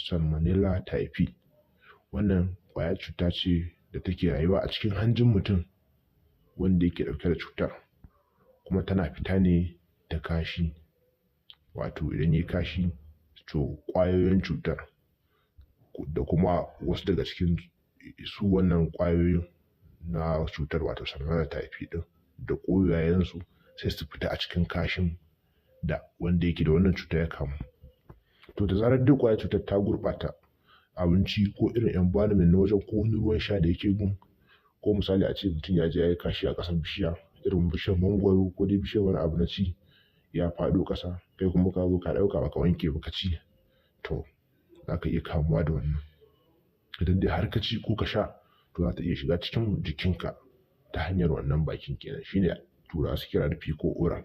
Salmonella typhi. Wannan ƙwayar cuta ce da take rayuwa a cikin hanjin mutum wanda yake ɗauke da cutar, kuma tana fita ne ta kashi, wato idan yayi kashi to ƙwayoyin cutar da kuma wasu daga cikin su wannan ƙwayoyin na cutar, wato Salmonella typhi ɗin, da ƙwayayensu sai su fita a cikin kashin da wanda yake da wannan cuta ya kamu. To da zarar duk ƙwayar cutar ta gurɓata abinci ko irin environment na wajen ko wani ruwan sha da yake gun, ko misali a ce mutum ya je ya yi kashi a ƙasan bishiya, irin bishiyar mangwaro ko dai bishiyar wani abu na ci, ya faɗo ƙasa, kai kuma ka zo ka ɗauka baka wanke ba ka ci, to za ka iya kamuwa da wannan. Idan dai har ka ci ko ka sha, to za ta iya shiga cikin jikinka ta hanyar wannan bakin kenan, shine Turawa suke kira da fecal oral.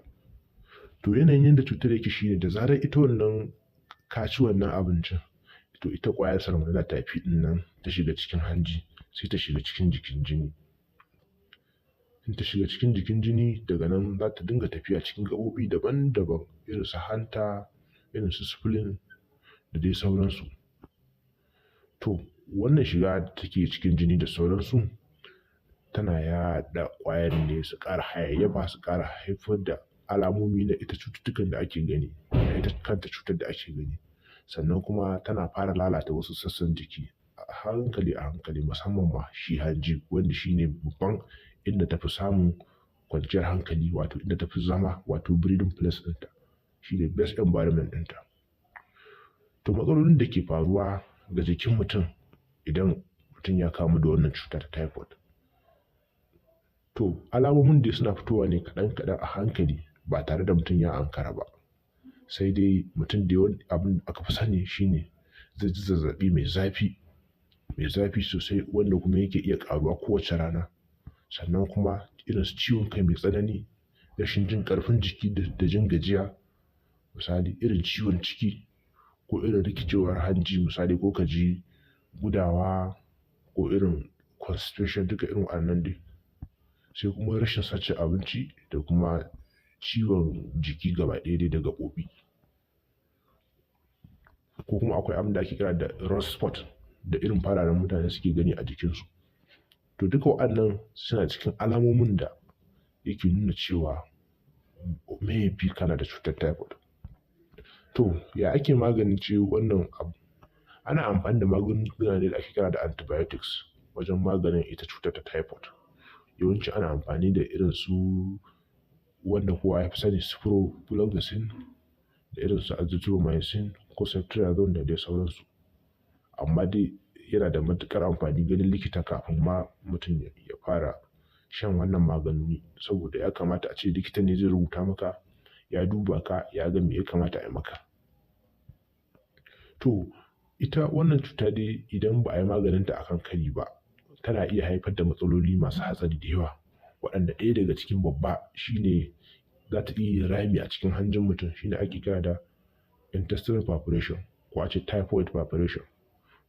To yanayin yadda cutar yake shine da zarar ita wannan ka ci wannan abincin, to ita ƙwayar Salmonella typhi ɗin nan ta shiga cikin hanji, sai ta shiga cikin jikin jini. In ta shiga cikin jikin jini, daga nan za ta dinga tafiya cikin gaɓoɓi daban-daban, irin su hanta, irin su spleen da dai sauransu. To wannan shiga da take cikin jini da sauransu tana yaɗa ƙwayar ne su ƙara hayayyafa, su ƙara haifar da alamomi na ita cututtukan da ake gani, na ita kanta cutar da ake gani. Sannan kuma tana fara lalata wasu sassan jiki a hankali a hankali, musamman ma shi hanji, wanda shine babban inda tafi samun kwanciyar hankali, wato inda tafi zama, wato breeding place ɗinta, shine best environment ɗinta. To matsalolin da ke faruwa ga jikin mutum idan mutum ya kamu da wannan cuta ta typhoid. To alamomin dai suna fitowa ne kaɗan kaɗan a hankali ba tare da mutum ya ankara ba. Sai dai mutum dai wani abin da aka fi sani shine zai ji zazzaɓi mai zafi, mai zafi sosai, wanda kuma yake iya ƙaruwa kowace rana. Sannan kuma irin su ciwon kai mai tsanani, rashin jin ƙarfin jiki da jin gajiya, misali irin ciwon ciki ko irin rikicewar hanji, misali ko ka ji gudawa ko irin constipation, duka irin waɗannan dai. Sai kuma rashin son abinci da kuma ciwon jiki gaba ɗaya dai da gaɓoɓi. Ko kuma akwai abin da ake kira da rose spot da irin fararen mutane suke gani a jikinsu. To duka waɗannan suna cikin alamomin da yake nuna cewa maybe kana da cutar typhoid. To ya ake magance wannan abu? Ana amfani da magunguna ne da ake kira da antibiotics wajen maganin ita cutar ta typhoid. Yawanci ana amfani da irin su wanda kowa ya fi sani, ciprofloxacin, da irin su azithromycin ko ceftriaxone da dai sauransu. Amma dai yana da matuƙar amfani ganin likita kafin ma mutum ya fara shan wannan magani, saboda ya kamata a ce likita ne zai rubuta maka, ya duba ka, ya ga me ya kamata a yi maka. To ita wannan cuta dai, idan ba a yi maganinta a kan kari ba, tana iya haifar da matsaloli masu hatsari da yawa, waɗanda ɗaya daga cikin babba shine za ta iya yin rami a cikin hanjin mutum, shine ake kira da intestinal perforation ko a ce typhoid perforation,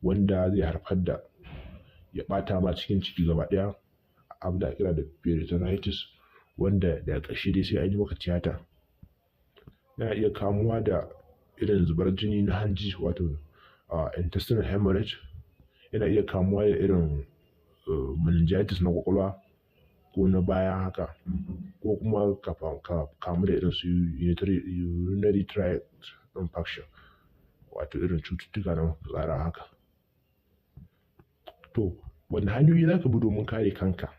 wanda zai haifar da ya ɓata ma cikin ciki gaba ɗaya, abin da ake kira da peritonitis, wanda daga ƙarshe dai sai an yi maka tiyata. Yana iya kamuwa da irin zubar jini na hanji, wato intestinal hemorrhage. Yana iya kamuwa da irin meningitis na ƙwaƙwalwa ko na baya haka, ko kuma ka kamu da irin su urinary tract infection, wato irin cututtuka na mafitsara haka. To wane hanyoyi za ka bi domin kare kanka?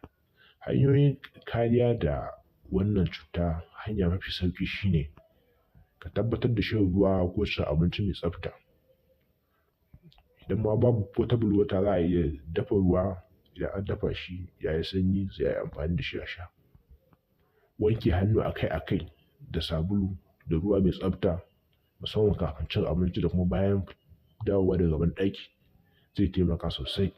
Hanyoyin kariya da wannan cuta, hanya mafi sauƙi shine ka tabbatar da shan ruwa ko cin abinci mai tsafta. Idan ma babu potable water, za a iya dafa ruwa, idan an dafa shi ya yi sanyi, sai a yi amfani da shi a sha. Wanke hannu akai-akai da sabulu da ruwa mai tsafta, musamman kafin cin abinci da kuma bayan dawowa daga banɗaki, zai taimaka sosai.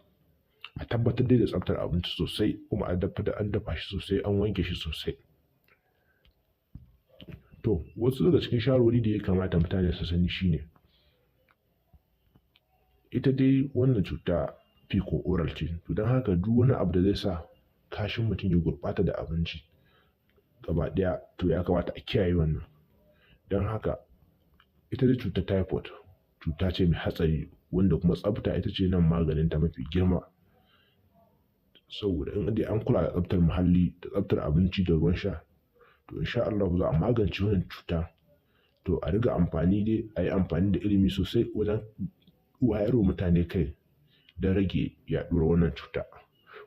A tabbatar dai da tsaftar abinci sosai, kuma a tabbatar an dafa shi sosai, an wanke shi sosai. To wasu daga cikin shawarwari da ya kamata mutane su sani shine ita dai wannan cuta fecal oral ce, to don haka duk wani abu da zai sa kashin mutum ya gurɓata da abinci gaba ɗaya, to ya kamata a kiyaye wannan. Don haka ita dai cutar typhoid Cuta ce mai hatsari wanda kuma tsafta ita ce nan maganinta mafi girma. Saboda in dai an kula da tsaftar muhalli da tsaftar abinci da ruwan sha, to insha Allahu za a magance wannan cuta. To a riga amfani dai, a yi amfani da ilimi sosai wajen wayarwa mutane kai don rage yaɗuwar wannan cuta.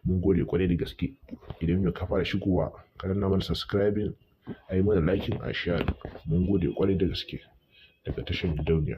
Mun gode ƙwarai da gaske. Idan yau ka fara shigowa, ka danna mana subscribing, a yi mana liking, a share. Mun gode ƙwarai da gaske daga tashar Gidauniya.